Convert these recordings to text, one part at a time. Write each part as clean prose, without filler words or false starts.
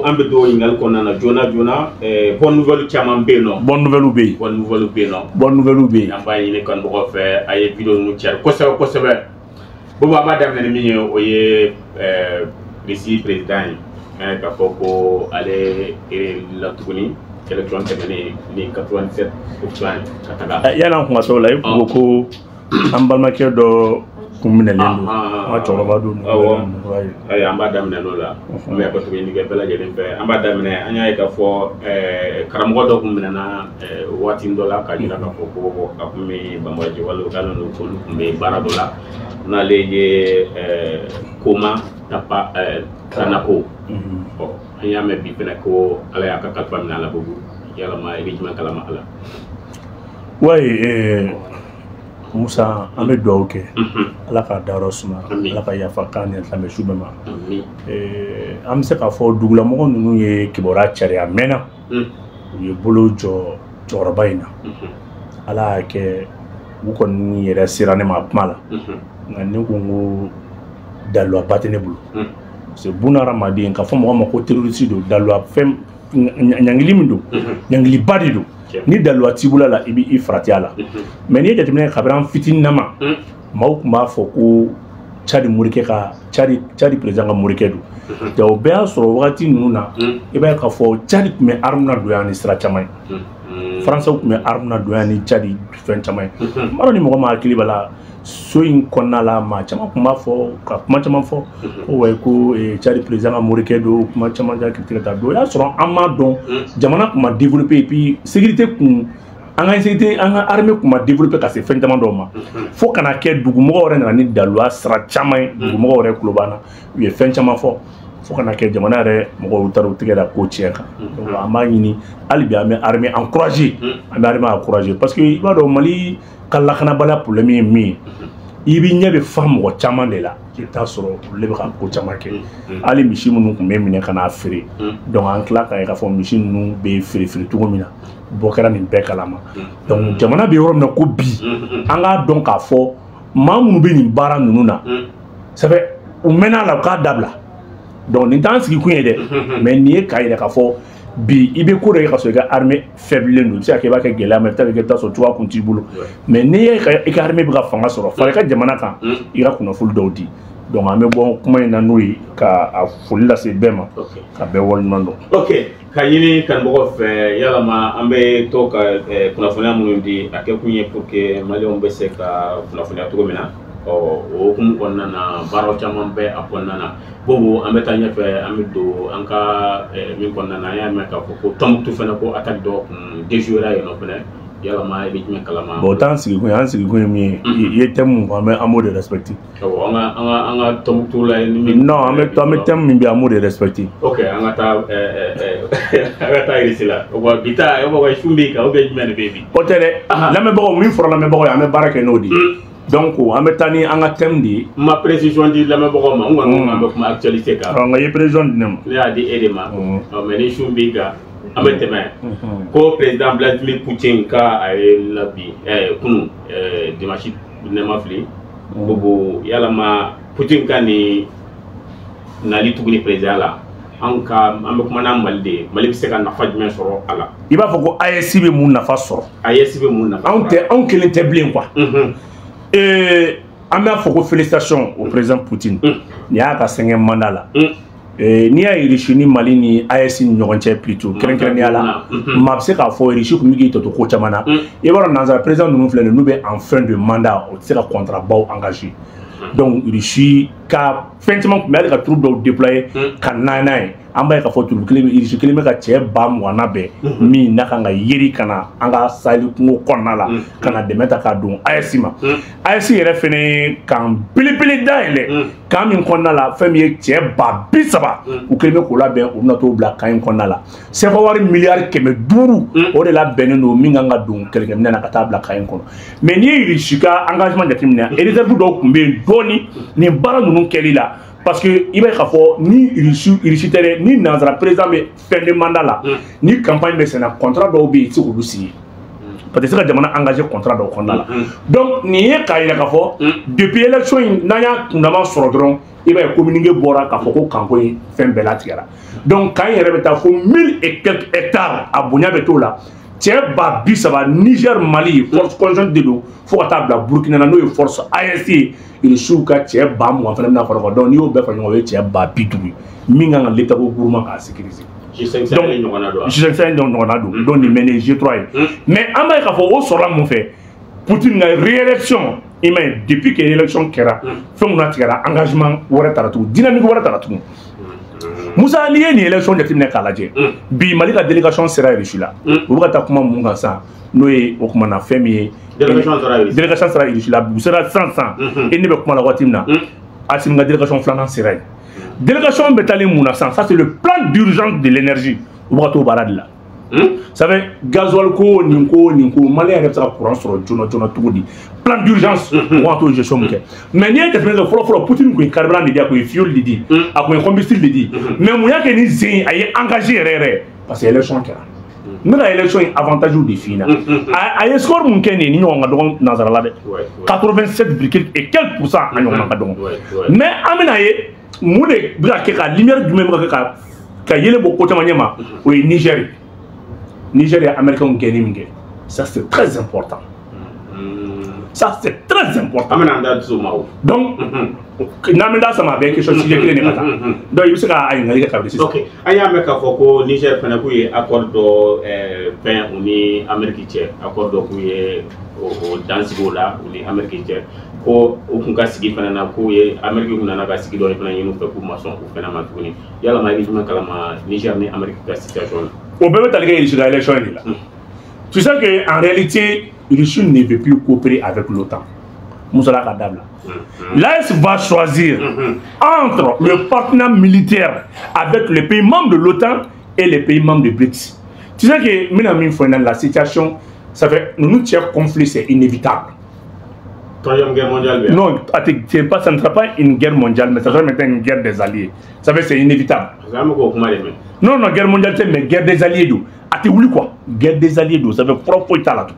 an bɛ don ɲininkali kɔnɔna na joona joona. Bonne nouvelle caman bɛ yen nɔ. Bonne nouvelle bɛ yen. Bonne nouvelle bɛ yen nɔ. Bonne nouvelle bɛ yen. An b'a ɲini kanubagaw fɛ, a ye vidéo ninnu cari kosɛbɛ kosɛbɛ. Bobo, an b'a daminɛ ni min ye, o ye Russie président ye. An ye k'a fɔ ko ale la tuguni élection tɛmɛnen ni 87% ka taga. Yanni an kun ka se o la, i kun ko an balimakɛ dɔ kun minɛlen don, an ka cɛkɔrɔba don. Awɔ, ayi, an b'a daminɛ n'o la. An bɛ hakɛto ɲini kɛ bɛɛ lajɛlen fɛ. An b'a daminɛ, an y'a ye k'a fɔ karamɔgɔ dɔ kun minɛna waati dɔ la, k'a jira k'a fɔ ko a kun bɛ banbagaci walew k'ale n'olu kun bɛ baara dɔ la, n'ale ye Koma Tapa Tanako. Ɔ, an y'a mɛn bi fɛnɛ ko Ala y'a ka kalifa minɛ a la. Bobo, yalama i bɛ jumɛn kalama a la? Wayi Musa, an bɛ dugawu kɛ, Ala k'a dayɔrɔ suma, Ala ka yafa k'a ni silamɛ su bɛɛ ma. An bɛ se k'a fɔ dugulamɔgɔ ninnu ye kibaruya cari a mɛnna, u ye bolo jɔ cɛkɔrɔba in na. Ala y'a kɛ u kɔni yɛrɛ sera ne ma kuma la, nka ne ko n ko daluwaba tɛ ne bolo, parce que buna hadamaden k'a fɔ mɔgɔ ma ko terroriste don, daluwa fɛn ɲangili min don, ɲangiliba de don. Ni daluwa t'i bolo la, i b'i farati a la. Mais n'i ye jateminɛ kɛ, kabini an fitininama, maaw tun b'a fɔ ko Tchad morikɛ ka Tchad président ka morikɛ don. Ja, o bɛɛ y'a sɔrɔ wagati ninnu na, i b'a ye k'a fɔ Tchad tun bɛ arme na don yan ni sira caman ye, Faransaw tun bɛ arme na don yan ni Tchad fɛn caman ye. N b'a dɔn ni mɔgɔ ma hakili b'a la, so in kɔnɔna la, maa caman tun b'a fɔ ka kuma caman fɔ ko wayi, ko Tchad président ka morikɛ don, kuma caman ka critique ta don. O y'a sɔrɔ an m'a dɔn, jamana tun ma développer, et puis sécurité kun, an ka sécurité, an ka armée tun ma développer ka se fɛn caman dɔw ma, fo kana kɛ dugumɔgɔw yɛrɛ nana ni daluya sira caman ye. Dugumɔgɔw yɛrɛ tulo b'an na, u ye fɛn caman fɔ, fo kana kɛ jamana yɛrɛ mɔgɔw taara u tigɛ da ko tiɲɛ kan. Donc an b'a ɲini hali bi, an bɛ armée encourager, an bɛ armée encourager, parce que i b'a dɔn, Mali ka lakanabaliya problème ye min ye, i b'i ɲɛ bɛ fa mɔgɔ caman de la, i bɛ taa sɔrɔ olu de bɛ ka ko caman kɛ. Hali misi minnu tun bɛ minɛ ka n'a feere, donc an tila k'a ye k'a fɔ misi ninnu bɛ feere feere cogo min na, bɔ kɛra nin bɛɛ kalama. Donc jamana bɛ yɔrɔ min na ko bi, an k'a dɔn k'a fɔ maa minnu bɛ nin baara ninnu na, ça fait u mɛnna la, u k'a dabila. Donc nin t'an sigi kun ye dɛ, mais nin ye k'a yira k'a fɔ bi, i bɛ ko dɔ ye ka sɔrɔ i ka armée faible don, i bɛ se ka kɛ i b'a kɛ gɛlɛya ma, i bɛ taa kɛ i bɛ taa sɔrɔ cogoya kun t'i bolo. Mais n'i ye i ka armée bɛ ka fanga sɔrɔ, fara i ka jamana kan, i ka kunnafoni dɔw di. Donc an bɛ bɔ kuma in na n'o ye, ka a foli lase bɛɛ ma, ka bɛɛ waleɲuman dɔn. Ok, ka ɲini kanubagaw fɛ, yalama an bɛ to ka kunnafoniya minnu di, a kɛ kun ye pour que maliyɛnw bɛ se ka kunnafoniya cogo min na. Ɔ, o hukumu kɔnɔna na, baaraw caman bɛ a kɔnɔna na. Bobo, an bɛ taa ɲɛfɛ, an bɛ don an ka min kɔnɔna na, an y'a mɛn k'a fɔ ko Tɔnbukutu fana, ko attaque dɔ kun déjoué yen nɔ fana. Yalama i bɛ jumɛn kalama? Bon, o t'an sigi kun ye. An sigi kun ye min ye, i ye thème mun fɔ, an b'o de respecter. Awɔ, an ka Tɔnbukutu la ni min. Non, an bɛ thème min bɛ yen, an b'o de respecter. Ok, an ka taa Russie la. O bi ta, o b'a fɔ sun b'i kan ou bien jumɛn de bɛ yen bi? O tɛ dɛ, lamɛnbagaw, min fɔra lamɛnbagaw ye, an bɛ baara kɛ n'o de ye. Donc an bɛ taa ni an ka thème de ye. N ma précision di lamɛnbagaw ma, n kɔni ko an bɛ kuma actualité kan. Nka i ye précision di ne ma. Ne y'a di e de ma. Ɔ, mais ni sun b'i kan, an bɛ tɛmɛ. Ko président Vladimir Poutine ka a ye la bi kunun dimanche, ne ma fili. Bobo, yalama Poutine ka nin nali tuguni président la, an ka an bɛ kuma n'a Mali de ye, Mali bɛ se ka nafa jumɛn sɔrɔ a la? I b'a fɔ ko AES bɛ mun nafa sɔrɔ? AES bɛ mun nafa? Anw tɛ, anw kelen tɛ bilen quoi. An b'a fɔ ko félicitation au président Poutine. Nin y'a ka cinquième mandat la. N'i y'a ye Russie ni Mali ni AES ni ɲɔgɔn cɛ, plutôt kɛrɛnkɛrɛnnenya la, maa bɛ se k'a fɔ Russie tun bɛ k'i tɔ to ko caman na. I b'a dɔn, nanzara président ninnu filɛ nin ye, n'u bɛ en fin de mandat, o tɛ se ka contrat baw engagé. Donc Russie ka fɛn caman tun bɛ, hali ka troupe dɔw déployer ka na n'a ye. An b'a ye k'a fɔ troupe kelen bɛ, Russie kelen bɛ ka cɛ 20 000 bɛn min n'a kan ka yeri ka na an ka Sahel kungo kɔnɔna la, ka na dɛmɛ ta k'a don AES ma. AES yɛrɛ fɛnɛ ye kan belebele dayɛlɛ kan min kɔnɔna la, fɛn min ye cɛ 30 000, u kelen bɛ k'o labɛn, u bɛna t'o bila kan in kɔnɔna la. CFA wari miliyari 500, o de labɛnnen don min kan ka don kɛlɛkɛminɛn na ka taa bila kan in kɔnɔ. Mais n'i ye Russie ka engagement jateminɛ, réserve dɔw tun bɛ yen dɔɔni nin baara ninnu kɛli la, parce que i b'a ye k'a fɔ ni Russie tɛ dɛ, ni nanzara président bɛ fin de mandat la, ni campagne bɛ senna, contrat dɔw bɛ yen, i tɛ se k'olu signer, parce que i tɛ se ka jamana engagé contrat dɔw kɔnɔna la. Donc nin ye k'a yira k'a fɔ depuis élection in, n'an y'a kundama sɔrɔ dɔrɔn, i b'a ye communiqué bɔra k'a fɔ ko kanko in fɛn bɛɛ latigɛra. Donc camp yɛrɛ bɛ taa fo 1000 et quelques hectares, a bonya bɛ t'o la. Cɛ 30 000, Niger, Mali, force conjointe de don, fo ka taa bila Burkina na, n'o ye force AES ye. Irisiw ka cɛ 20 000 fana bɛna fara o kan. Donc n'i y'o bɛɛ fara ɲɔgɔn kan, o ye cɛ 50 000 ye min kan ka Liptako Gourma k'a sécuriser. G5 Sahel ɲɔgɔnna don wa? G5 Sahel ɲɔgɔnna don. Donc nin bɛ ni G3 ye. Mais an b'a ye k'a fɔ o sɔrɔla mun fɛ? Poutine ka réélection. I m'a ye, depuis que élection kɛra, fɛnw na tigɛra, engagement wɛrɛ tara tugun, dynamique wɛrɛ tara tugun. Musa, n'i ye nin élection jateminɛ k'a lajɛ bi, Mali ka délégation sera Russie la. U bɛ ka taa kuma mun kan sisan? N'o ye o kumana fɛn min ye, délégation sera Russie. Délégation sera Russie la, u sera sisan sisan. E ne bɛ kuma la waati min na, Assimi ka délégation filanan sera yen. Délégation bɛ taalen mun na sisan? Ça, c'est le plan d'urgence de l'énergie. U bɛ ka t'o baara de la. Ça fait gasoil ko, nin ko, nin ko, Malien yɛrɛ bɛ se ka courant sɔrɔ joona joona cogo di? Plan d'urgence, u ka t'o gestion mun kɛ. Mais n'i ye jateminɛ kɛ, fɔlɔ fɔlɔ, Poutine tun ye carburant de di, a tun ye fuel de di, a tun ye combustible de di. Mais mun y'a kɛ ni zen a ye engagé yɛrɛ yɛrɛ? Parce que élection kɛra. N bɛna élection in avantage de f'i ɲɛna. A ye score mun kɛ nin ye, ni ɲɔgɔn ka dɔgɔ nanzara la dɛ, 87 virgule et quelques pourcent, a ɲɔgɔnna ka dɔgɔ. Mais an bɛna ye mun de bɛ ka kɛ, ka lumière jumɛn bɛ ka kɛ ka yelen bɔ ko caman ɲɛ ma? O ye Niger ye. Niger ye américains gɛnni min kɛ, ça, c'est très important. Ça, c'est très important. An bɛna an da dusu ma o. Donc n'an bɛ da sama, a bɛɛ question sujet kelen de ka taa. Donc i bɛ se ka a ɲininkali kɛ kabini sisan. Ok, an y'a mɛn k'a fɔ ko Niger fana k'u ye accord dɔ fɛn u ni Amérique cɛ, accord dɔ k'u ye o dan sigi o la u ni Amérique cɛ, ko u kun ka sigi fana na, k'u ye Amérique kun nana ka sigi dɔ fana ɲini u fɛ, k'u ma sɔn o fana ma tuguni. Yalama i bɛ jumɛn kalama Niger ni Amérique ka situation na? O bɛɛ bɛ tali kɛ Russie ka élection de la. Tu sais que en réalité, Russie ne veut plus coopérer avec l'OTAN. Moussa ka dabila. L'AES va choisir entre le partenaire militaire avec les pays membres de l'OTAN et les pays membres de BRICS. Tu sais que n bɛna min fɔ ɲɛna, la situation, ça fait ninnu cɛ conflit, c'est inévitable. Troisième guerre mondiale bɛ yan. Non, c'est pas, ça ne sera pas une guerre mondiale, mais ça sera maintenant une guerre des alliés. Ça fait, c'est inévitable. Parce que an bɛ k'o kuma de mɛn. Non, non, guerre mondiale tɛ, mais guerre des alliés don. A tɛ wuli quoi. Guerre des alliés don, ça fait fɔlɔ foyi t'a la tun.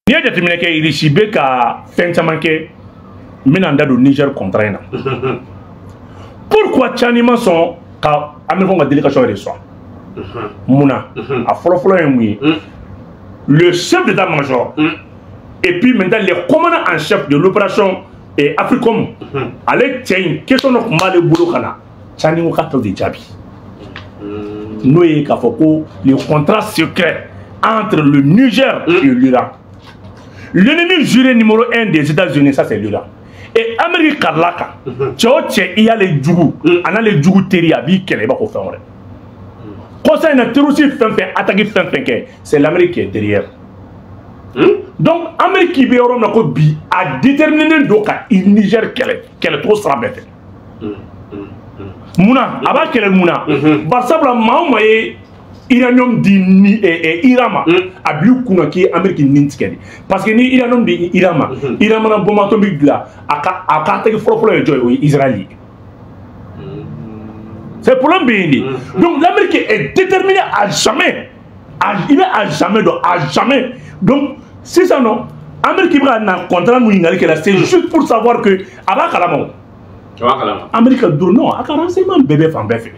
N'i ye jateminɛ kɛ, Russie bɛ ka fɛn caman kɛ. N bɛna n da don Niger contrat in na. Pourquoi Tchani ma sɔn ka Américain ka délégation reçoit? Mun na? A fɔlɔ-fɔlɔ ye mun ye? Le chef d'état-major et puis maintenant les commandants en chef de l'opération et Africom, ale cɛ in, question dɔ tun b'ale bolo ka na, Tchani ko k'a t'o de jaabi, n'o ye k'a fɔ ko le contrat secret entre le Niger et l'Iran. L'ennemi juré numéro un des États-Unis, ça, c'est l'Iran. Et Amérique karila kan, cɛ o cɛ i y'ale jugu, a n'ale jugu teri, a b'i kɛlɛ i b'a fɔ fɛn wɛrɛ. Kɔsa in na, terroriste fɛn fɛn attaque fɛn fɛn kɛ, c'est l'Amérique qui est derrière. Donc Amérique bɛ yɔrɔ min na ko bi, a déterminé don ka Niger kɛlɛ kɛlɛcogo sira bɛɛ fɛ. Munna a b'a kɛlɛ? Mun na? Bari sabula maa o maa ye uranium di ni Iran ma, a bil'i kunna k'i ye Amérique nin tigɛ de. Parce que ni uranium di Iran ma, Iran mana bombe atomique dilan, a ka attaque fɔlɔ-fɔlɔ ye jɔn ye? O ye Israël ye. C'est problème bɛ yen de. Donc l'Amérique est déterminée à jamais, il est à jamais, donc à jamais. Donc sisan nɔ, Amérique bɛ ka na contrat mun ɲininkali kɛ la, c'est juste pour savoir que a b'a kalama o. A b'a kalama. Amérique ka dɔrɔn non, a ka renseignement bɛɛ bɛ fan bɛɛ fɛ.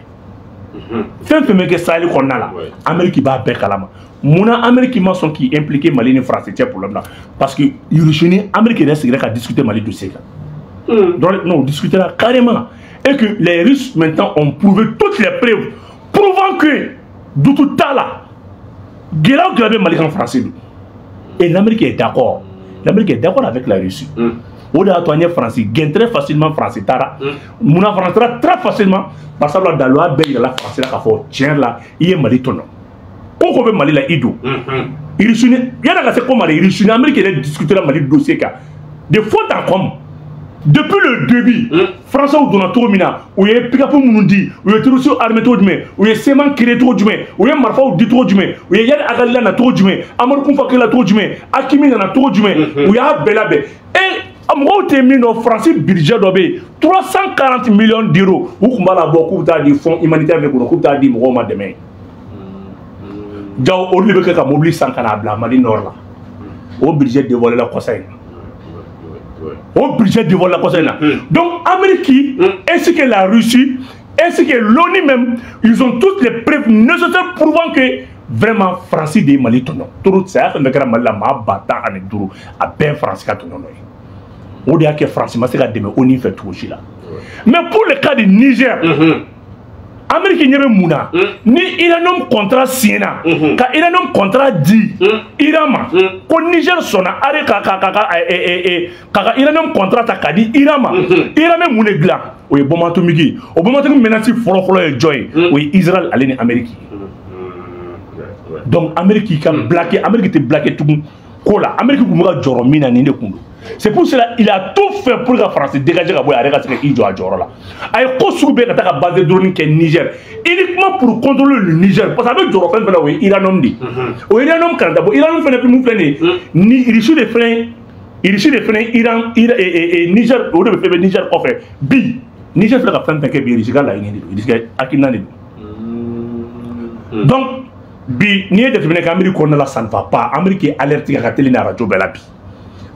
Fɛn fɛn bɛ kɛ Sahel kɔnɔna la, Amérique b'a bɛɛ kalama. Munna Amérique ma sɔn k'i impliquer Mali ni France cɛ problème na? Parce que Russie ni Amérique yɛrɛ sigira ka discuter Mali dossier kan. Donc non, discutera carrément et que les Russes maintenant ont prouvé toutes les preuves prouvant que doute t'a la, gɛlɛya o gɛlɛya bɛ Mali kan, France don. Et l'Amérique est d'accord, l'Amérique est d'accord avec la Russie. O de y'a to an ye Faransi gɛn très facilement. Faransi taara. Munna Faransi taara très facilement? Bari sabula daluya bɛɛ yirala Faransi la k'a fɔ tiɲɛ la, i ye Mali tɔɲɔ, ko ko bɛ Mali la, i don. Russie ni yan'a ka se ko ma de, Russie ni Amérique yɛrɛ discutera Mali dossier kan de fond en comble depuis le début. Français donna cogo min na, u ye pick-up minnu di, u ye terroristes armé cogo jumɛn, u ye CMA créé cogo jumɛn, u ye marifaw di cogo jumɛn, u ye Iyad Ag Ghali na cogo jumɛn, Amadou Koufa la cogo jumɛn, Aqmi nana cogo jumɛn, u y'a bɛɛ labɛn. Et mɔgɔw tɛ min dɔn, Faransi budget dɔ bɛ yen, 340 millions d'euros, u tun b'a la bɔ k'u bɛ taa di fonds humanitaire de kɔnɔ, k'u bɛ taa di mɔgɔw ma dɛmɛ. Jawo olu de bɛ kɛ ka mobili san ka n'a bila Mali nord la. O budget dévoilé la kɔsa in na. O budget dévoilé la kɔsa in na. Donc Amérique ainsi que la Russie Ainsi que l'ONU même, ils ont toutes les preuves nécessaires prouvant que vraiment Faransi de ye Mali tɔɲɔ. Toro saya fɛn fɛn kɛra Mali la, maa 10 015, a bɛɛ ye Faransi ka tɔɲɔ nɔ ye. O de y'a kɛ Faransi ma se ka dɛmɛ ONU fɛ cogo si la. Mais pour le cas du Niger, Amérique ɲɛ bɛ mun na? Ni uranium contrat signé na, ka uranium contrat di Iran ma, ko Niger sɔnna ari ka uranium contrat ta k'a di Iran ma, Iran bɛ mun de dilan? O ye bombe atomique ye. O bombe atomique menace fɔlɔ-fɔlɔ ye jɔn ye? O ye Israël ale ni Amérique ye. Donc Amérique ka blaguer, Amérique tɛ blaguer tugun ko la. Amérique tun bɛ ka jɔrɔ min na, nin de kun don. C'est pour cela il a tout fait pour que France dégage ka bɔ yen, a yɛrɛ ka se k'i jɔ a jɔyɔrɔ la. A ye ko sugu bɛɛ ka taa ka base de drone kɛ Niger, uniquement pour contrôler le Niger, parce que a bɛ jɔrɔ fɛn fɛn na, o ye uranium de ye. O uranium kana dabɔ, uranium fɛnɛ mun filɛ nin ye, ni Russie de fɛnɛ, Russie de fɛnɛ, Iran, Niger, o de bɛ fɛn bɛ Niger kɔfɛ bi. Niger filɛ ka fɛn fɛn kɛ bi, Russie ka laɲini de don, Russie ka hakilina de don. Donc bi, n'i ye jateminɛ kɛ Amérique kɔnɔna la, ça ne va pas. Amérique ye alerte kɛ ka teli ni radio bɛɛ la bi,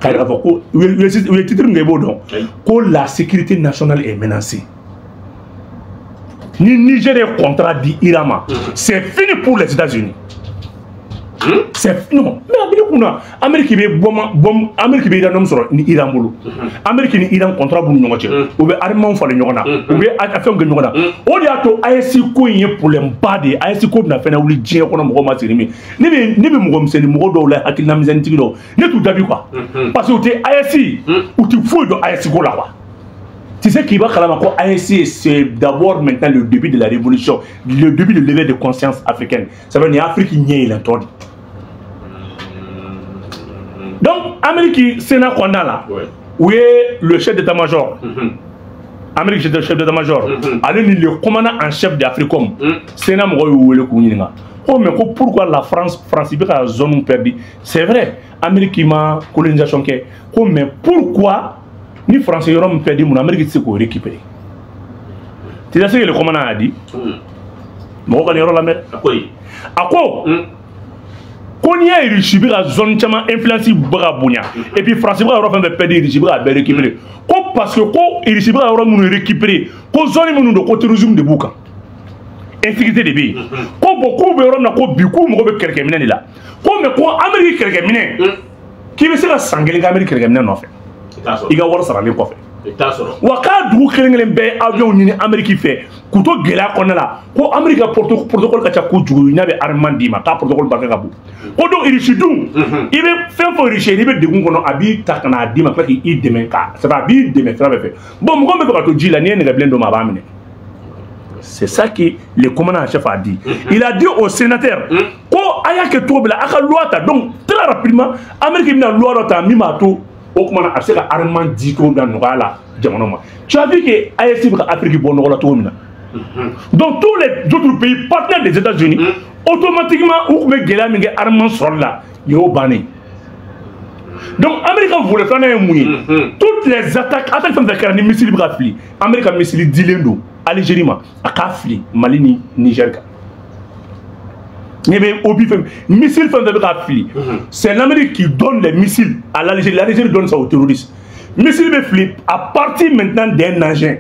k'a yira k'a fɔ ko u ye titre min kɛ, i b'o dɔn, ko la sécurité nationale est menacée. Ni Niger ye contrat di Iran ma, c'est fini pour les États-Unis. C'est non, mais a b'i kunna, Amérique bɛ bombe, Amérique bɛ uranium sɔrɔ ni Iran bolo. Amérique ni Iran contrat b'u ni ɲɔgɔn cɛ, u bɛ armement falen ɲɔgɔn na, u bɛ fɛnw kɛ ɲɔgɔn na. O de y'a to AES ko in ye problème ba de ye. AES ko bɛna fɛnɛ wuli diɲɛ kɔnɔ, mɔgɔw ma sigi ni min. Ne bɛ mɔgɔ misɛnnin mɔgɔ dɔw la, hakilina misɛnnintigi dɔw, ne t'u jaabi quoi, parce que u tɛ AES, u tɛ foyi dɔn AES ko la quoi. Tu sais qu'il va kalama ko AES, c'est d'abord maintenant le début de la révolution, le début de l'éveil de conscience africaine. Ça veut dire Afrique ɲɛ yɛlɛntɔ de. Donc Amérique Sénat kɔnɔna la, u ye le chef d'état-major, Amérique chef d'état-major, ale ni le commandant en chef de Africom, Sénat mɔgɔw y'u wele k'u ɲininka ko mais ko pourquoi la France, France bɛ ka zone perdu? C'est vrai, Amérique ma colonisation kɛ ko, mais pourquoi ni France yɔrɔ min perdu, mun na Amérique tɛ se k'o récupérer? Tu sais ce que le commandant a dit? Mɔgɔ ka nin yɔrɔ lamɛn dɛ. A ko ko n'i y'a ye Russie bɛ ka zone caman influence bɛ ka bonya, et puis France bɛ ka yɔrɔ fɛn fɛn perdu, Russie bɛ k'a bɛɛ récupérer, ko parce que ko Russie bɛ ka yɔrɔ minnu récupérer, ko zone minnu don, ko terrorisme de b'u kan, insécurité de bɛ yen. Ko bon, k'u bɛ yɔrɔ min na, ko bi k'u mago bɛ kɛlɛkɛminɛ de la. Ko mais ko Amérique kɛlɛkɛminɛ, k'i bɛ se ka san 1 kɛ Amérique kɛlɛkɛminɛ nɔfɛ i ka wari saralen kɔfɛ. Wa k'a dugu kelen kelen bɛɛ ye avion ɲini Amérique fɛ k'u to gɛlɛya kɔnɔna la, ko Amérique ka protocole ka ca kojugu, n'a bɛ armement d'i ma, k'a protocole barika ka bon. Ko donc Russie dun, i bɛ fɛn fɔ Russie ye, n'i bɛ degun kɔnɔ, a b'i ta ka n'a d'i ma, tila k'i dɛmɛ, ka c'est a b'i dɛmɛ sira bɛɛ fɛ. Bon, mɔgɔ min bɛ fɛ ka to ji la, n'i ye nɛgɛbilen dɔ ma, a b'a minɛ. C'est ça que le commandant en chef a dit. Il a dit aux sénateurs ko a y'a kɛ cogo bɛɛ la, a ka loi ta. Donc très rapidement, Amérique bɛna loi dɔ ta min b'a to o tuma na a bɛ se ka armement di cogo min na nɔgɔya la jamana ma. Tu as vu que AES bɛ ka Afrique bɔ nɔgɔ la cogo min na. Donc tous les autres pays partenaires des États-Unis, automatiquement, u tun bɛ gɛlɛya min kɛ armement sɔrɔli la, nin y'o bannen. Donc Amérique ka volet filanan ye mun ye? Toutes les attaques, attaque fɛn fɛn kɛra ni missile bɛ ka fili, Amérique ka missile dilen don Algérie ma, a k'a fili Mali ni Niger kan. Ɲɛ bɛ obi fɛn, missile fɛn fɛn bɛ ka fili, c'est l'Amérique qui donne les missiles à l'Algérie, l'Algérie donne ça aux terroristes. Missile bɛ fili à partir maintenant d'un engin,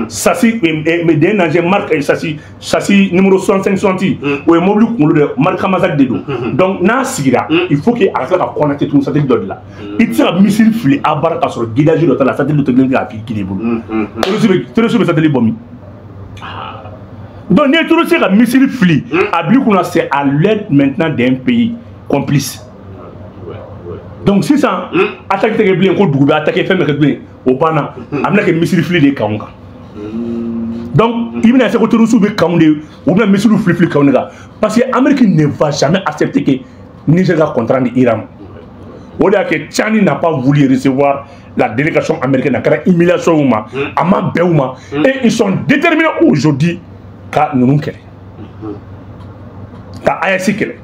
châssis, d'un engin marque châssis numéro 65 60, o ye mobili kunkolo de marque Kamazak de don. Donc n'a sigira, il faut que a ka tila ka connecter tuguni satellite dɔ de la. I tɛ se ka missile fili a baara k'a sɔrɔ guidage dɔ t'a la, satellite dɔ tɛ k'a fili i bolo. Terroriste bɛ satellite bɔ min? Donc n'i ye terroriste ka missile fili, a bil'i kunna, c'est à l'aide maintenant d'un pays complice. Donc sisan attaque tɛ kɛ bilen ko dugu bɛ attaquer, fɛn bɛ kɛ bilen, o banna. A bɛna kɛ missile fili de ye kanw kan. Donc i bɛna se ko terroriste bɛ kanw de, u bɛna missile fili fili kanw de kan, parce que Amérique ne va jamais accepter que Niger ka contrat ni Iran. O de y'a kɛ Tchani n'a pas voulu recevoir la délégation américaine. A kɛra humiliation u ma, a ma bɛn u ma, et ils sont déterminés aujourd'hui ka ninnu kɛlɛ, ka AES kɛlɛ.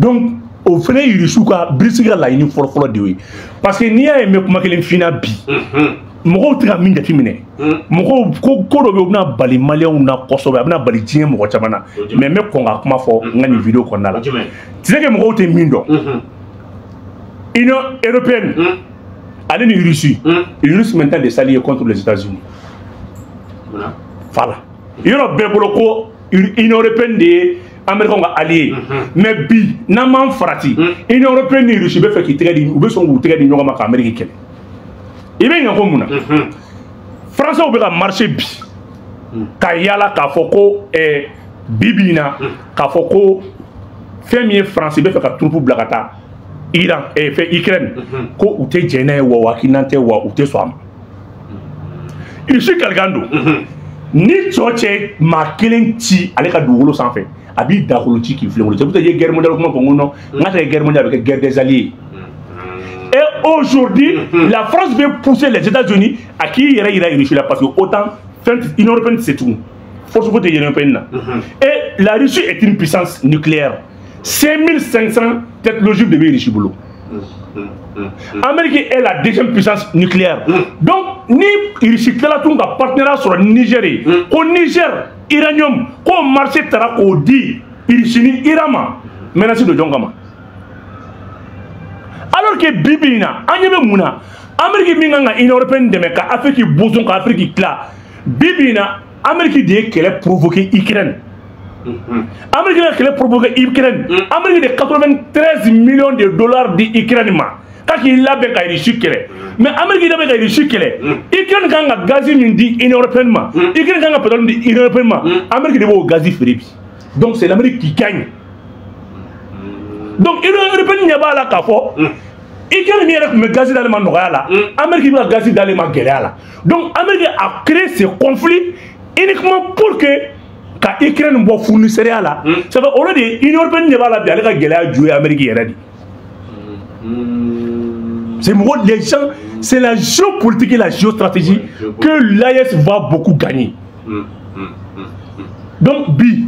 Donc o fana ye Irisiw ka Birisi ka laɲini fɔlɔ-fɔlɔ de ye, parce que n'i y'a ye n bɛ kuma kelen f'i ɲɛna bi, mɔgɔw tɛ ka min jateminɛ, mɔgɔw ko ko dɔ bɛ yen, o bɛna bali maliyɛnw na kosɛbɛ, a bɛna bali diɲɛ mɔgɔ caman na, mais n bɛ kɔn ka kuma fɔ n ka nin vidéo kɔnɔna la. Tu sais que mɔgɔw tɛ min dɔn, Union européenne ale ni Russie, ils risquent maintenant de s'allier contre les États-Unis. Voilà. Yɔrɔ bɛɛ bolo ko Union européenne de ye Américains ka allié. Mais bi n'an m'an farati, Union européenne ni Russie bɛ fɛ k'i tɛgɛ di, u bɛ sɔn k'u tɛgɛ di ɲɔgɔn ma ka Amérique kɛlɛ. I bɛ ɲinɛ ko mun na? Français bɛ ka marcher bi ka yala k'a fɔ ko bi bi in na, k'a fɔ ko fɛn min ye France bɛ fɛ ka troupe bila ka taa Iran, fɛn Ukraine, ko u tɛ jɛn n'a ye, wa hakilina tɛ, wa u tɛ sɔn a ma. Russie kalikan don ni cɔ cɛ maa kelen ci ale ka dugukolo sanfɛ, a b'i dakolo ci k'i filen. C'est pour ça que guerre mondiale kuma fɔ n ko non, n ka tɛ guerre mondiale, a bɛ kɛ guerre des alliés. Et aujourd'hui, la France veut pousser les États-Unis à k'i yɛrɛ yira Russie la, parce que autant fɛn Union européenne tɛ se tugun, force foyi tɛ Union européenne na. Et la Russie est une puissance nucléaire, 5500 têtes logiques de bɛ Russie bolo. Amérique est la deuxième puissance nucléaire. Donc ni Russie tilala tun ka partenariat sɔrɔ Niger ye, ko Niger uranium ko marché taara k'o di Russie ni Iran ma, menace don jɔn kama? Alors que bi bi in na, an ɲɛ bɛ mun na? Amérique min kan ka Union européenne dɛmɛ ka Afrique boson, ka Afrique tila, bi bi in na, Amérique de ye kɛlɛ provoquer Ukraine. Amérique de kɛlɛ provoquer Ukraine. Amérique de 93 millions de dollars di Ukraine ma k'a k'i labɛn ka Russie kɛlɛ. Mais Amérique labɛn ka Russie kɛlɛ, Ukraine kan ka gazi min di Union européenne ma, Ukraine kan ka pétrole di Union européenne ma, Amérique de b'o gazi feere bi. Donc c'est l'Amérique qui gagne. Donc Union européenne ɲɛ b'a la k'a fɔ Ukraine min yɛrɛ tun bɛ gazi d'ale ma nɔgɔya la, Amérique bɛ ka gazi d'ale ma gɛlɛya la. Donc Amérique a créé ce conflit uniquement pour que ka Ukraine bɔ fournisseur la. Ça fait au lieu de Union européenne ɲɛ b'a la bi, ale ka gɛlɛya ju ye Amérique yɛrɛ de. C'est mɔgɔ, les gens, c'est la géopolitique et la géostratégie que l'AES va beaucoup gagner. Donc bi,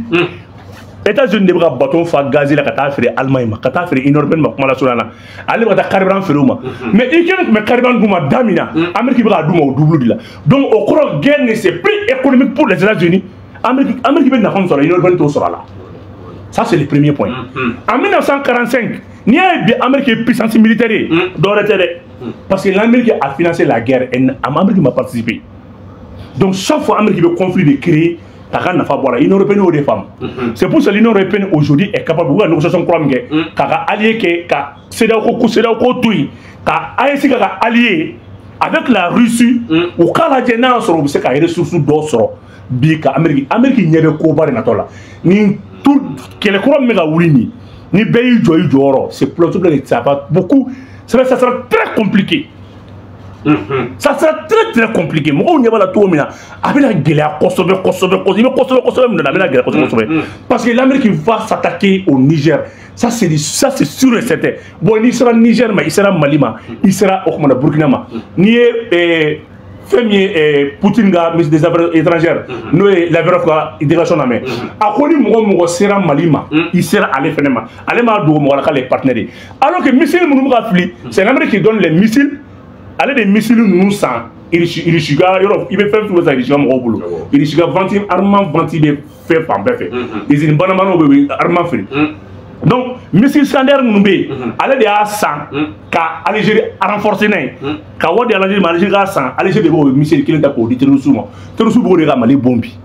États-Unis de bɛ ka bateau fa gazi la ka taa feere Allemagne ma, ka taa feere Union européenne ma. Kuma la surunya na, ale bɛ ka taa carburant feere u ma. Mais Ukraine tun bɛ carburant d'u ma da min na, Amérique bɛ k'a d'u ma o double de la. Donc o kɔrɔ, guerre ne c'est plus économique pour les États-Unis. Amérique bɛ nafa min sɔrɔ, Union européenne t'o sɔrɔ a la. Ça, c'est le premier point. En 1945, n'i y'a ye bi Amérique ye puissance militaire ye, dɔwɛrɛ tɛ dɛ, parce que l'Amérique a financé la guerre et Amérique ma participé. Donc chaque fois Amérique bɛ conflit de créer k'a ka nafa bɔ a la, Union européenne y'o de faamu. C'est pour ça l'Union européenne aujourd'hui est capable, u ka négociation kura min kɛ k'a ka allié kɛ ka CEDEAO ko, CEDEAO ko to yen, ka AES k'a ka allié avec la Russie, u k'a lajɛ n'a y'a sɔrɔ u bɛ se ka ressource dɔ sɔrɔ bi ka Amérique. Amérique ɲɛ bɛ koba de natɔ la. Ni tout kɛlɛ kura min bɛ ka wuli nin, ni bɛɛ y'i jɔ i jɔyɔrɔ, c'est plutôt, ça va beaucoup, ça sera très compliqué. Ça sera très très compliqué. Mɔgɔw ɲɛ b'a la cogo min na, a bɛna gɛlɛya kosɛbɛ kosɛbɛ kosɛbɛ. I bɛ kosɛbɛ kosɛbɛ min na, a bɛna gɛlɛya kosɛbɛ kosɛbɛ, parce que l'Amérique va s'attaquer au Niger. Ça c'est sûr et certain. Bon, n'i sera Niger ma, i sera Mali ma, i sera o kumana Burkina ma. N'i ye fɛn min ye Poutine ka ministre des Affaires étrangères, n'o ye Lavrov ka déclaration lamɛn, a ko ni mɔgɔ mɔgɔ sera Mali ma, i sera ale fɛnɛ ma. Ale m'a dogo mɔgɔ la k'ale ye partenaire ye, alors que missile minnu bɛ ka fili, c'est l'Amérique qui donne les missiles. Ale de missile ninnu san Russie ka yɔrɔ. I bɛ fɛn fɛn san Russie ka mɔgɔw bolo, Russie ka vente, armement vente bɛ fɛn fan bɛɛ fɛ, usine banabanaw bɛ yen, armement feere. Donc missile Iskander minnu bɛ yen, ale de y'a san ka Algérie renforcer n'a ye, ka wari di Algérie ma, Algérie k'a san. Algérie de b'o missile kelen ta k'o di terroristes ma. Terroristes b'o de ka Mali bon bi.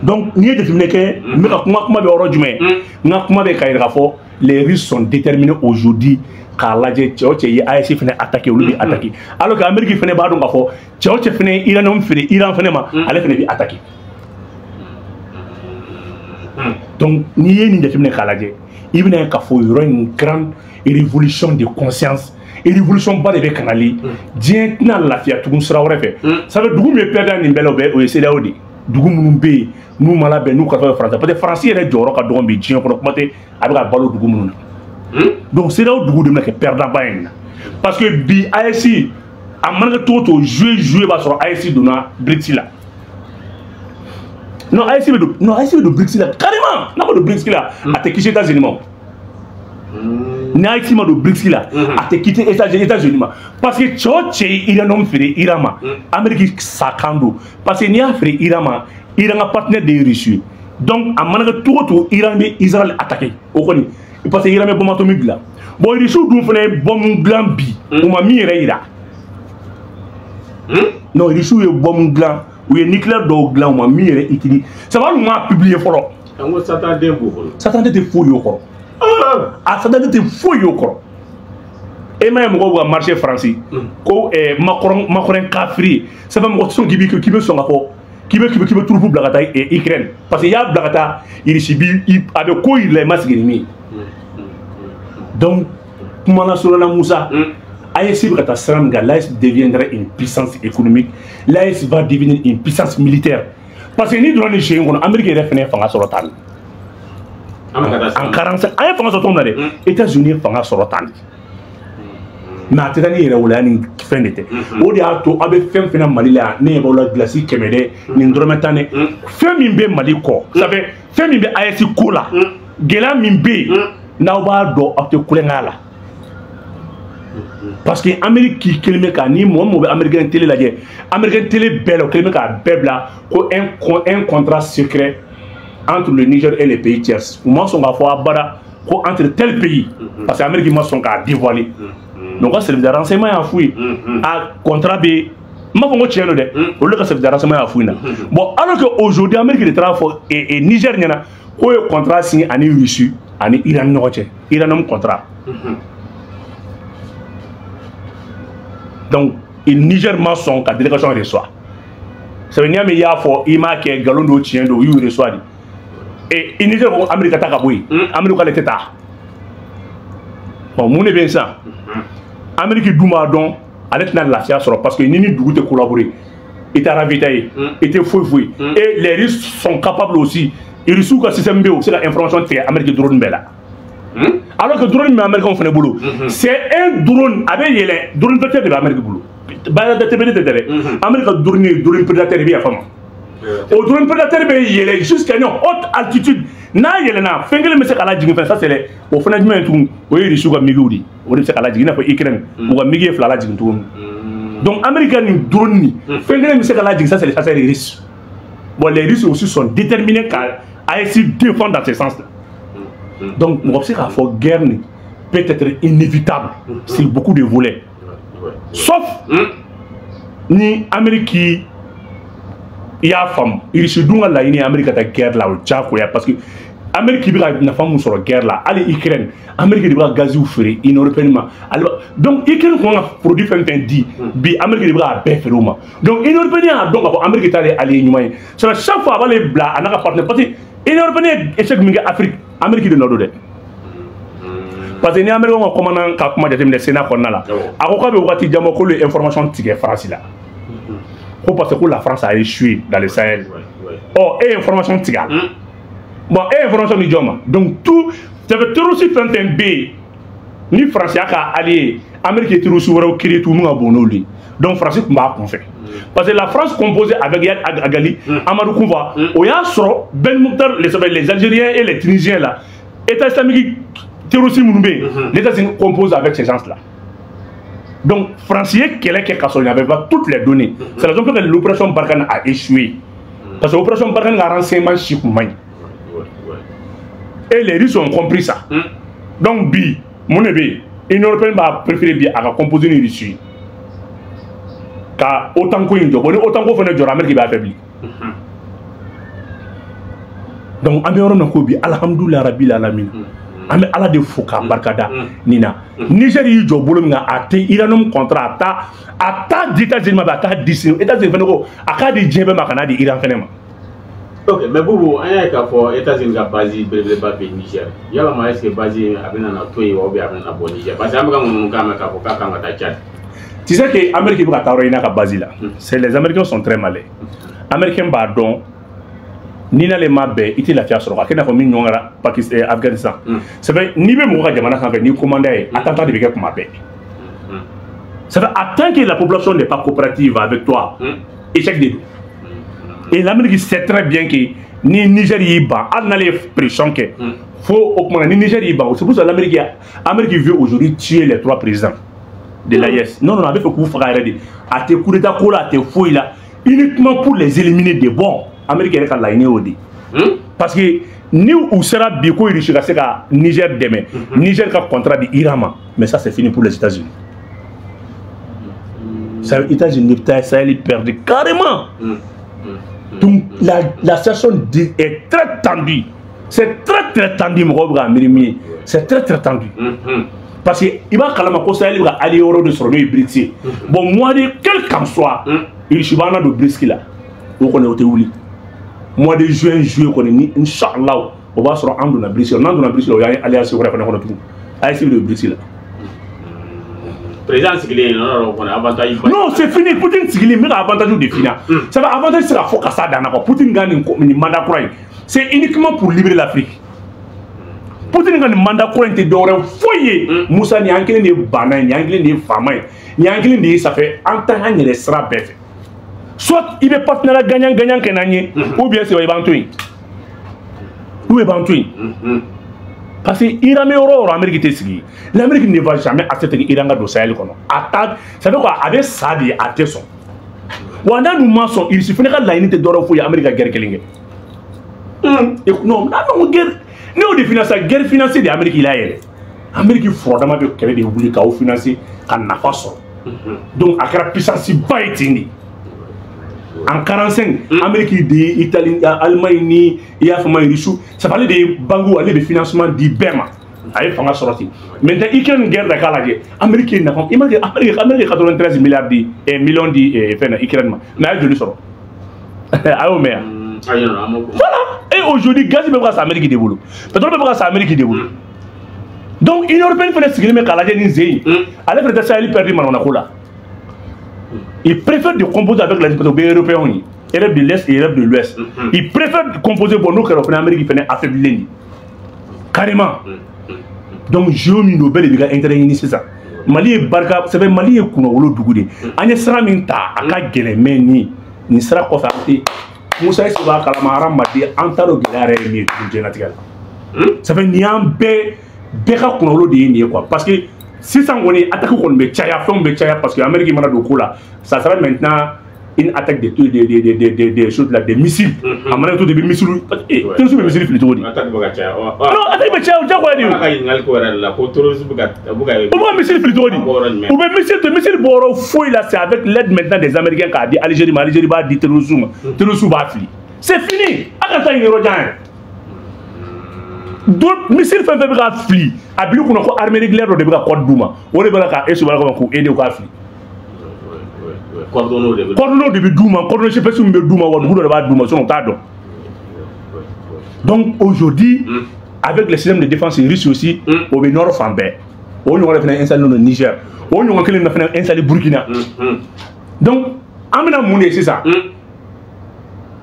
Donc n'i ye jateminɛ kɛ, n bɛ ka kuma, kuma bɛ yɔrɔ jumɛn? N ka kuma bɛ ka yira k'a fɔ les Russes sont déterminés aujourd'hui k'a lajɛ cɛ o cɛ ye AES fɛnɛ attaqué, olu bɛ attaqué, alors que Amérique fɛnɛ b'a dɔn k'a fɔ cɛ o cɛ fɛnɛ ye uranium feere Iran fɛnɛ ma, ale fɛnɛ bɛ attaqué. Donc n'i ye nin jateminɛ k'a lajɛ, i bɛna ye k'a fɔ yɔrɔ in, grande révolution de conscience, révolution ba de bɛ ka nali. Diɲɛ tɛna lafiya tugun sira wɛrɛ fɛ. Ça fait dugu min ye perdant nin bɛɛ la, o ye CEDEAO de ye. Dugu minnu bɛ yen n'u ma labɛn, n'u ka Faransi, parce que Faransi yɛrɛ jɔyɔrɔ ka dɔgɔ bi diɲɛ kɔnɔ, kuma tɛ a bɛ ka balo dugu minnu na. Donc CEDEAO dugu de bɛna kɛ perdant ba ye nin na, parce que bi AES a mana kɛ cogo o cogo, jouer jouer b'a sɔrɔ AES donna BRICS la. Non, AES bɛ don, non, AES bɛ don BRICS la carrément. N'a ma don BRICS la, a tɛ kisi États-Unis ma. Ni AES ma don BRICS la, a tɛ quitter États-Unis ma, parce que cɛ o cɛ ye uranium feere Iran ma, Amérique sa kan don, parce que n'i y'a feere Iran ma, Iran ka partenaire de ye Russie. Donc a mana kɛ cogo o cogo, Iran bɛ Israël attaquer o kɔni, parce que Iran bɛ bombe atomique dilan. Bon, Russie dun fana ye bombe dilan bi, u ma min yɛrɛ yira. Non, Russie ye bombe dilan. U ye nucléaire dɔw dilan u ma min yɛrɛ utiliser. Ça va, nous a publié fɔlɔ. An ko Satan den b'u bolo. Satan den tɛ foyi y'o kɔrɔ. A Satan den tɛ foyi y'o kɔrɔ. E m'a ye mɔgɔw b'u ka marché Faransi ko Macron kafiri, ça fait mɔgɔ tɛ sɔn k'i bɛ sɔn ka fɔ k'i bɛ troupe bila ka taa Ukraine, parce que i y'a bila ka taa Russie bi, a bɛ ko yir'i la i ma sigi ni min ye. Donc kuma lasurunya la, Musa, AES bɛ ka taa sira min kan, l'AES deviendra une puissance économique, l'AES va devenir une puissance militaire, parce que n'i donna nin jeu in kɔnɔ, Amérique yɛrɛ fɛnɛ ye fanga sɔrɔ tan. En 45 an ye fanga sɔrɔ cogo min na dɛ, États-Unis ye fanga sɔrɔ tan de, mais a tɛ taa ni yɛrɛwoloya ni fɛn de tɛ. O de y'a to aw bɛ fɛn fɛn na Mali la yan, ne ɲɛ b'aw la gilasi 100 dɛ, nin dɔrɔmɛ 10 dɛ, fɛn min bɛ Mali kɔ, ça fait fɛn min bɛ AES ko la, gɛlɛya min bɛ yen, n'aw b'a dɔn aw tɛ kulonkɛ a la. Parce que Amérique k'i kelen bɛ ka ni mɔgɔ mɔgɔ bɛ américain télé lajɛ, américain télé bɛɛ la, o kelen bɛ k'a bɛɛ bila ko un contrat secret entre le Niger et les pays tiers. U ma sɔn k'a fɔ abada ko entre tel pays, parce que Amérique ma sɔn k'a dévoiler. Donc ka service de renseignement y'a f'u ye, a contrat bɛ, n b'a fɔ ko tiɲɛ don dɛ, olu ka service de renseignement y'a f'u ɲɛna. Bon, alors que aujourd'hui Amérique de taara fɔ Niger ɲɛna k'o ye contrat signé ani Russie ani Iran ni ɲɔgɔn cɛ, Iran contrat. Donc Niger ma sɔn ka délégation reçoit. Ça veut dire n'i y'a fɔ i m'a kɛ nkalon don, tiɲɛ don, u y'u reçoit de. Et Niger ko Amérique ka taa ka bɔ yen, Amérique k'ale tɛ taa. Bon, mun de bɛ yen sisan? Amérique dun b'a dɔn ale tɛna lafiya sɔrɔ, parce que ni dugu tɛ collaborer, i tɛ ravitailler, i tɛ foyi foyi. Et les Russes sont capables aussi. Russes ka système bɛ yen, u bɛ se ka information tigɛ Amérique drone bɛɛ la. Alors que drone min bɛ américain fana bolo, c'est un drone a bɛ yɛlɛ, drone prédateur de bɛ Amérique bolo. Bayraktar TB2 tɛ dɛ, Amérique ka drone ye drone prédateur, i bɛ yafa ma. O drone prédateur bɛ yɛlɛ jusqu'à une haute altitude, n'a yɛlɛnna fɛn kelen bɛ se k'a lajigin fɛnɛ, ça c'est o fana jumɛn ye tugun, o ye Russie ka MiGw de ye, o de bɛ se k'a lajigin i n'a fɔ Ukraine u ka MiG ye 2 lajigin cogo min. Donc Amérique ka nin drone nin fɛn kelen bɛ se k'a lajigin, ça c'est les chasseurs russes. Bon, les Russes aussi sont déterminés qu'à AES défendre dans ce sens-là. Donc mɔgɔ bɛ se k'a fɔ guerre nin peut être inévitable sur beaucoup de volets, sauf ni Amérique i y'a faamu, Russie dun ka laɲini ye Amérique ka taa guerre la, o diyagoya, parce que Amérique bɛ ka nafa mun sɔrɔ guerre la, hali Ukraine, Amérique de bɛ ka gaziw feere Union européenne ma. Donc Ukraine kun kan ka produit fɛn fɛn di bi, Amérique de bɛ k'a bɛɛ feere o ma. Donc Union européenne y'a dɔn k'a fɔ Amérique t'ale allié ɲuman ye, c'est à chaque fois a b'ale bila a n'a ka partenaire, parce que Union européenne ye échec min kɛ Afrique, Amérique de nɔ don dɛ. Parce que ni Amérique ka commandant ka kuma jateminɛ Sénat kɔnɔna la, a ko k'a bɛ waati jan bɔ k'olu ye information tigɛ France la, ko parce que la France a échoué dans le Sahel. Ɔ e ye information tigɛ a la, bon e ye information di jɔn ma? Donc tout ça fait terroriste fɛn fɛn bɛ yen ni France y'a ka allié, Amérique ye terroriste wɛrɛw créé tugun min ka bon n'olu ye. Donc France tun b'a kunfɛ, parce que la France composée avec Iyad Agali, Amadou Koufa, o y'a sɔrɔ Ben Mokhtar, les Algériens et les Tunisiens là, État islamique terroriste minnu bɛ yen, l'État islamique compose avec ces gens là. Donc France ye kɛlɛ kɛ k'a sɔrɔ il n'avait pas toutes les données. C'est la raison pour laquelle l'opération Barkhane a échoué, parce que l'opération Barkhane ka renseignement si kun man ɲi. Et les Russes ont compris ça. Donc bi mun de bɛ yen, Union européenne b'a préféré bi a ka composer ni Russie ka OTAN ko in jɔ. Bon, ni OTAN ko fana jɔra, Amérique b'a affaibli. Donc an bɛ yɔrɔ min na ko bi, alhamdulilayi rabil alamin, an bɛ Ala de fo k'a barikada nin na. Niger y'i jɔ bolo min kan, a tɛ uranium contrat, a t'a di États-Unis ma, a t'a di sini États-Unis fana ko a k'a di diɲɛ bɛɛ ma, ka n'a di Iran fana ma. Ok, mais Boubou, an y'a ye k'a fɔ États-Unis ka base belebeleba bɛ Niger, yalama est ce que base a bɛna na to yen wa, ou bien a bɛna na bɔ Niger? Parce que an bɛ ka ŋunuŋunukan mɛn k'a fɔ k'a kan ka taa Tchad. Tu sais que Amérique bɛ ka taa yɔrɔ ɲini a ka base la. C'est les Américains sont très malins. Américains b'a dɔn ni n'ale ma bɛn, i tɛ lafiya sɔrɔ, ka kɛ i n'a fɔ min ɲɔgɔn kɛra Pakistan, Afghanistan. C'est vrai, n'i bɛ mɔgɔ ka jamana sanfɛ, n'i commandant ye, attentat de bɛ kɛ kuma bɛɛ. C'est vrai, tant que la population n'est pas coopérative avec toi, échec de don. Et l'Amérique sait très bien que ni Niger y'i ban, hali n'ale ye pression kɛ, fo o tuma na ni Niger y'i ban. C'est pour ça l'Amérique Amérique veut aujourd'hui tuer les trois présidents de l'AES. Non, non, a bɛ fɛ k'u faga yɛrɛ de. A tɛ coup d'état ko la, a tɛ foyi la, uniquement pour les éliminer de bon. Amérique yɛrɛ ka laɲini y'o de ye. Parce que ni u sera bi ko Russie ka se ka Niger dɛmɛ, Niger ka contrat di Iran ma, mais ça c'est fini pour les États-Unis. Ça, États-Unis bɛ taa Sahel perdu carrément. Donc la situation est très tendue. C'est très très tendu, mɔgɔw bɛ k'a miiri min ye. C'est très très tendu. Parce que i b'a kalama ko Sahel bɛ ka allié wɛrɛw de sɔrɔ n'o ye BRICS ye. Bon, mois de quel qu'en soit, Russie b'an na don BRICS la. O kɔni o tɛ wuli. Mois de juin, juillet kɔni ni inchallah o b'a sɔrɔ an donna BRICS la. N'an donna BRICS la, o y'an ye alliance wɛrɛ fana kɔnɔ tugun. AES bɛ don BRICS la. Président sigilen yen nɔ kɔni avantage ba. Non, c'est fini. Poutine sigilen n bɛ ka avantage de f'i ɲɛna. Ça va avantage tɛ se ka fɔ ka s'a dan na quoi. Poutine ka nin mandat kura in, c'est uniquement pour libérer l'Afrique. Poutine ka nin mandat kura in tɛ dɔwɛrɛ foyi ye. Musa, nin y'an kelen de ye banna ye, nin y'an kelen de ye faama ye, nin y'an kelen de ye, ça fait an ta an yɛrɛ sira bɛɛ fɛ. Soit i bɛ partenariat gagnant gagnant kɛ n'an ye, ou bien c'est i b'an to yen. Ou bien i b'an to yen. Parce que Iran bɛ yɔrɔ o yɔrɔ, Amérique tɛ sigi. L'Amérique ne va jamais accepter que Iran ka don Sahel kɔnɔ. A ta, ça fait quoi, a bɛ sa de, a tɛ sɔn. Wa n'a dun ma sɔn, Russie fana ka laɲini tɛ dɔwɛrɛ foyi ye Amérique ka guerre kelen kɛ. Non, n'a ma ko guerre, ne y'o de financer, guerre financière de Amérique la yɛrɛ. Amérique fɔrɔdama bɛ kɛlɛ de wuli k'aw financer ka nafa sɔrɔ. Donc a kɛra puissance ba ye ten de. En 45, Amérique de ye Italie, Allemagne ni i y'a faamu Russie, ça ale de ye banque, ale bɛ financement di bɛɛ ma. A ye fanga sɔrɔ ten. Maintenant Ukraine guerre da k'a lajɛ, Amérique ye nafa, i ma ye Amérique 93 milliards di millions di fɛn na Ukraine ma, mais a ye joli sɔrɔ? A y'o mɛn yan. Voilà. Et aujourd'hui, gaz bɛ ka san Amérique de bolo, pétrole bɛ ka san Amérique de bolo. Donc Union européenne fana sigilen bɛ k'a lajɛ nin sen in, ale fana tɛ Sahel perdu manamana ko la. Il préfère de composer avec les pays européens, Europe de l'Est et Europe de l'Ouest. Il préfère composer, bon, nous, que l'Amérique fana affaibli carrément. Donc jeu min don, bɛɛ de b'i ka intérêt ɲini sisan. Mali ye barika sɛbɛn, Mali ye kunnawolo dugu de. An ye sira min ta, a ka gɛlɛn, mais nin sira kɔfɛ an tɛ Musa Ese b'a kalama hadamaden an t'a dɔn gɛlɛya yɛrɛ ye min ye tugun diɲɛlatigɛ la. Ça fait nin y'an bɛɛ ka kunnawolo de ye nin ye quoi, parce que sisan kɔni attaque kɔni bɛ caya, fɛnw bɛ caya, parce que Amérique mana don ko la, ça sera maintenant une attaque de choses là, des missiles. A mana to de bɛ missile, terrorisme bɛ missile fili cogo di? Attaque bɛ ka caya. Non, attaque bɛ caya, o diyagoya de ye. Ala ka ɲininkali ko yɛrɛ de la ko terrorisme bɛ ka u bɛ U bɛ ka missile fili cogo di? Bɔ yɔrɔ jumɛn? U bɛ missile to missile bɔ yɔrɔ foyi la, c'est avec l'aide maintenant des Américains k'a di Algérie ma, Algérie b'a di terrorisme ma, terrorisme b'a fili. C'est fini. A ka taa nin yɔrɔ jan yɛrɛ. Do missile fɛn fɛn bɛ ka fili, a bil'i kunna ko armée régulière dɔ de bɛ ka code d'u ma, o de bɛ ka e subara k'u aider u k'a fili. Coordonnées de bɛ. Coordonnées de bɛ d'u ma, coordonnées GPS min bɛ d'u ma, wa dugu dɔ de b'a d'u ma, sinon u t'a dɔn. Donc aujourd'hui, avec le système de défense russe aussi, o bɛ nord fan bɛɛ. O ɲɔgɔn de fana installé no Niger. O ɲɔgɔn kelen de fana installé Burkina. Donc an bɛna mun de ye sisan?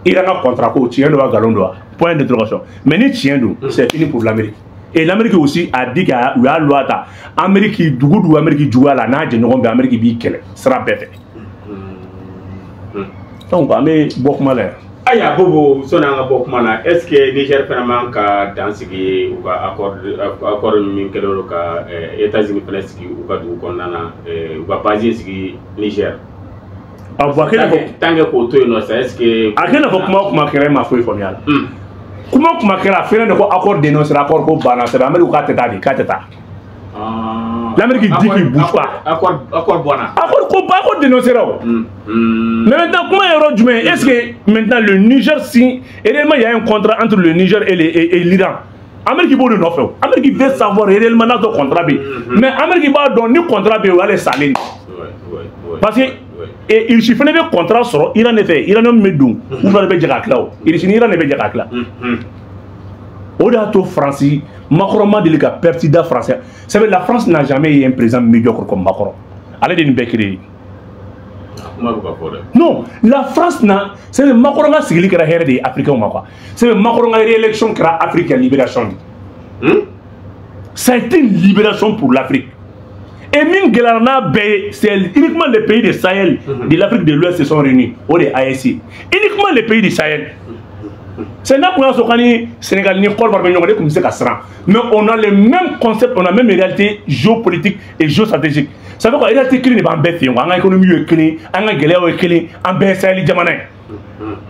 Iran ka contrat ko tiɲɛ don wa nkalon don wa? Point d'interrogation. Mais ni tiɲɛ don, c'est fini pour l'Amérique. Et l'Amérique aussi a dit que u y'a loi ta. Amérique dugu dugu Amérique juguya la n'a jɛɲɔgɔn bɛɛ, Amérique b'i kɛlɛ sira bɛɛ fɛ. Donc an bɛ bɔ kuma la yan. Ayiwa Bobo, sɔnni an ka bɔ kuma na, est ce que Niger fana man ka dan sigi u ka accord min kɛlen don ka États-Unis fana sigi u ka dugu kɔnɔna na, u ka base sigi Niger? A bon, a kɛlen fɔ Tant que k'o to yen nɔ sa, est ce que. A kɛlen fɔ kuma o kuma kɛra, e ma foyi faamuya la. Kuma o kuma kɛra, a fɛnɛ de ko accord dénoncé, accord ko banna, c'est Amérique k'a tɛ taa de, k'a tɛ taa. L'Amérique dit qu'il bouge pas. Accord bɔnna. Accord ko accord dénoncé o. Mais maintenant, kuma ye yɔrɔ jumɛn? Est-ce que maintenant le Niger signe réellement, il y a un contrat entre le Niger et l'Iran? Amérique b'o de nɔfɛ o. Amérique veut savoir réellement n'a sɔrɔ contrat bɛ yen. Mais Amérique b'a dɔn ni contrat bɛ yen, o y'ale salen de. Parce que et Russie fana bɛ contrat sɔrɔ Iran de fɛ, Iran min bɛ don, u fila de bɛ jɛ k'a tila o. Russie ni Iran de bɛ jɛ k'a tila. O de y'a to Faransi, Macron ma deli ka perte da français. C'est vrai, la France n'a jamais eu un président médiocre comme Macron. Ale de nin bɛɛ créé. Kuma bɛ ka fɔ dɛ. Non, la France n'a, c'est Macron ka sigili kɛra hɛrɛ de ye Africain ma quoi. C'est Macron ka réélection kɛra Afrique ka libération de. Ça a été une libération pour l'Afrique. Et min gɛlɛyara n'a bɛɛ ye, c'est uniquement les pays du Sahel, de l'Afrique de l'Ouest se sont réunis. O de ye AES. Uniquement les pays du Sahel. C'est n'a kun y'a sɔrɔ k'an ni Sénégal ni Côte d'Ivoire bɛ ɲɔgɔn de tun bɛ se ka siran. Mais on a les mêmes concepts, on a même réalité géopolitique et géostratégique. Ça fait quoi, réalité kelen de b'an bɛɛ fɛ yen quoi. An ka économie ye kelen, an ka gɛlɛyaw ye kelen, an bɛɛ ye Sahel jamana ye.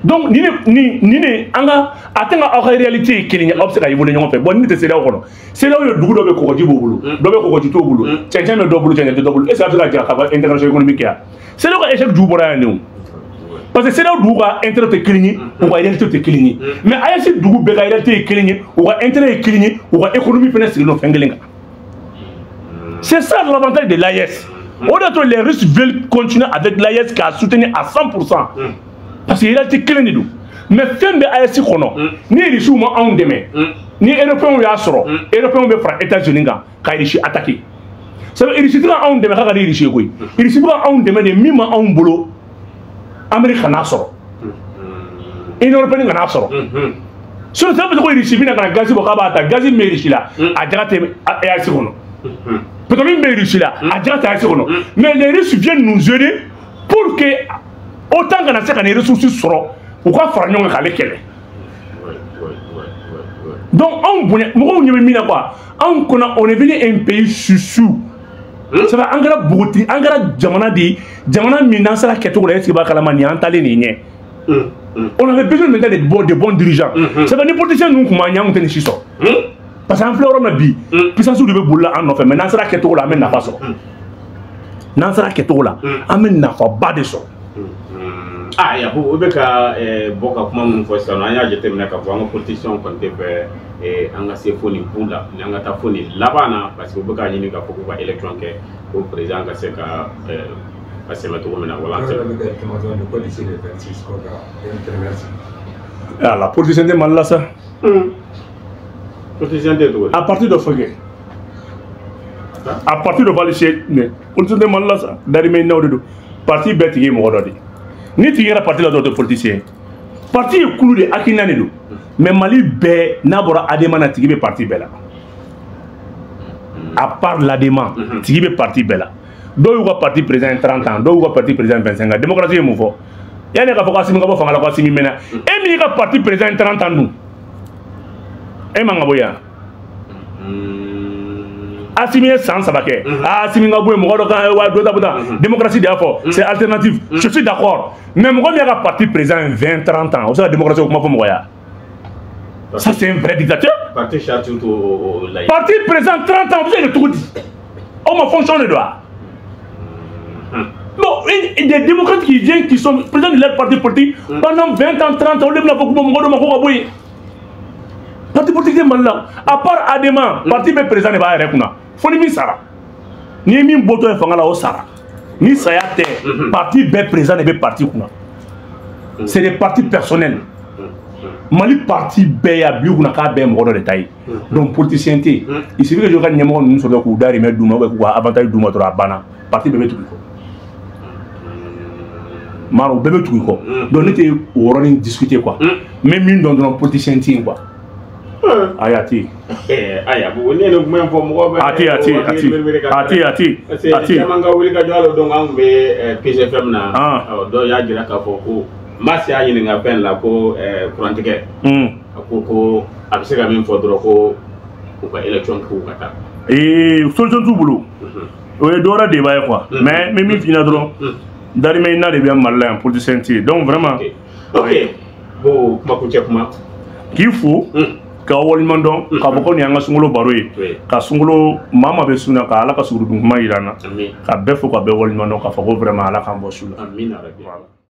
Donc ni ne ni ni ne an ka a tɛ ka aw ka réalité ye kelen ye, aw bɛ se ka évoluer ɲɔgɔn fɛ. Bon, ni tɛ CEDEAO kɔnɔ. CEDEAO ye dugu dɔ bɛ kɔgɔji b'o bolo, dɔ bɛ kɔgɔji t'o bolo, cɛncɛn bɛ dɔ bolo, cɛncɛn tɛ dɔ bolo. Est ce que a bɛ se ka jɛ ka fɔ intégration économique kɛ yan? CEDEAO ka échec ju bɔra yan de o. Parce que CEDEAO dugu ka intérêt tɛ kelen ye, u ka réalité tɛ kelen ye. Mais AES dugu bɛɛ ka réalité ye kelen ye, u ka intérêt ye kelen ye, u ka économie fɛnɛ sigilen don fɛn kelen kan. C'est ça l'avantage de l'AES. O de y'a to les Russes veulent continuer avec l'AES k'a soutenir à 100%. Parce que réalité kelen de don. Mais fɛn bɛ AES kɔnɔ, ni Russiw ma anw dɛmɛ, ni Européens y'a sɔrɔ, Européens bɛ fara États-Unis kan ka Russie attaquer. Ça veut dire Russie tɛ ka anw dɛmɛ k'a ka di Russie ye koyi. Russie bɛ ka anw dɛmɛ de min ma anw bolo, Amérique kan'a sɔrɔ, Union européenne kan'a sɔrɔ. Sinon ça veut dire ko Russie bɛna ka na gazi bɔ k'a b'a ta, gazi min bɛ Russie la, a jaga tɛ AES kɔnɔ. Pétrole min bɛ Russie la, a jaga tɛ AES kɔnɔ. Mais les Russes viennent nous aider pour que OTAN kana se ka nin ressources sɔrɔ, u ka fara ɲɔgɔn kan k'ale kɛlɛ. Donc anw bonya mɔgɔw ɲɛ bɛ min na quoi, anw kɔnɔ on est venu un pays chouchou. Ça va, an kɛra bogoti, an kɛra jamana de ye, jamana min n'an sera kɛcogo la, est-ce que b'a kalama nin y'an talen nin ɲɛ. On avait besoin maintenant de bons dirigeants. Ça va, ni politiciens ninnu kun b'an ɲɛ, an kun tɛ nin si sɔrɔ. Parce que an filɛ yɔrɔ min na bi, puissance de bɛ bolila an nɔfɛ, mais n'an sera kɛcogo la, an bɛ nafa sɔrɔ. N'an sera kɛcogo la, an bɛ nafaba de sɔrɔ. Ah, Yaku, i bɛ ka bɔ ka kuma minnu fɔ sisan, an y'a jateminɛ k'a fɔ an ka politiciens kɔni tɛ fɛ an ka se fo nin kun la, ni an ka taa fo nin laban na, parce que u bɛ k'a ɲini k'a fɔ k'u ka élection kɛ ko président ka se ka ka sɛmɛ cogo min na wala. Ah, la politicien tɛ Mali la sa. Politicien tɛ cogo di? À partir de fɛn kɛ, à partir de Valier, mais politicien tɛ Mali la sa, darimɛ naw de don. Parti bɛɛ tigi ye mɔgɔ dɔ de ye. Ni tigi kɛra parti la dɔrɔn, tɛ politicien ye. Parti ye kulu de, hakilina de don. Mais Mali bɛɛ n'a bɔra ADEMA na, tigi bɛ parti bɛɛ la. À part l'ADEMA, tigi bɛ parti bɛɛ la. Dɔw y'u ka parti président ye 30 ans, dɔw y'u ka parti président 25 ans. Démocratie ye mun fɔ? Yanni k'a fɔ ko Assimi ka bɔ fanga la, ko Assimi mɛnna, e min y'i ka parti président ye 30 ans dun, e man ka bɔ yan. Assimi ye san 3 kɛ, ah, Assimi ka bɔ yen, mɔgɔ dɔ kan wa dɔ ta bɔ tan. Démocratie de y'a fɔ, c'est alternative, je suis d'accord. Mais mɔgɔ min y'a ka parti président ye 20 30 ans, o bɛ se ka démocratie o kuma fɔ mɔgɔ ya? Ça, c'est un vrai dictateur. Parti charte o la. Parti président 30 ans, o bɛ se ka kɛ cogo di? Aw ma fonction de don wa? Bon, des démocrates qui viennent, qui sont présidents de leur parti politique pendant 20 ans, 30 ans, olu de bɛna fɔ ko mɔgɔ dɔ ma ko ka bɔ yen. Parti politique tɛ Mali la. À part ADEMA, parti bɛɛ président de b'a yɛrɛ kunna. Fo ni min sara. N'i ye min bɔtɔ ye fanga la, o sara. Ni saya tɛ, parti bɛɛ président de bɛ parti kunna. C'est des partis personnels. Mali parti bɛɛ y'a bila i kunna k'a bɛɛ ye mɔgɔ dɔ de ta ye. Donc politicien tɛ yen. Il suffit que jɔ ka ɲɛmɔgɔ ninnu sɔrɔ k'u dahirimɛ d'u ma ou bien k'u ka avantage d'u ma dɔrɔn, a banna. Parti bɛɛ bɛ tugu i kɔ. Maro bɛɛ bɛ tugu i kɔ. Donc ne tɛ o yɔrɔnin discuter quoi. N bɛ min dɔn dɔrɔn, politicien tɛ yen quoi. Ayi, a tɛ yen. Ayiwa, bon, ne ye nin kuma in fɔ, mɔgɔ bɛ A tɛ yen, a tɛ yen, a tɛ yen, a tɛ yen, a tɛ yen, parce que a tɛ yen. Caman ka wuli ka jɔ a la, donc an tun bɛ PGFM na. Dɔw y'a jira k'a fɔ ko Masi y'a ɲininka fɛn la ko kurantigɛ, a ko ko a bɛ se ka min fɔ dɔrɔn, ko u ka élection k'u ka taa. Ee, solution t'u bolo. O ye dɔwɛrɛ débat ye quoi. Mais n bɛ min f'i ɲɛna dɔrɔn, darimɛ ina de bɛ Mali la yan, politicien tɛ yen. Donc vraiment. Ok, bon, kuma kuncɛ kuma. K'i fo, ka waleɲuman dɔn, k'a fɔ ko nin y'an ka sunkalo baro ye. Ka sunkalo maa maa bɛ sun na, ka Ala ka sugurudun kuma yira an na. Amin. Ka bɛɛ fo, ka bɛɛ waleɲuman dɔn, k'a fɔ ko vraiment Ala k'an bɔ su la. Amina rabi. Voilà.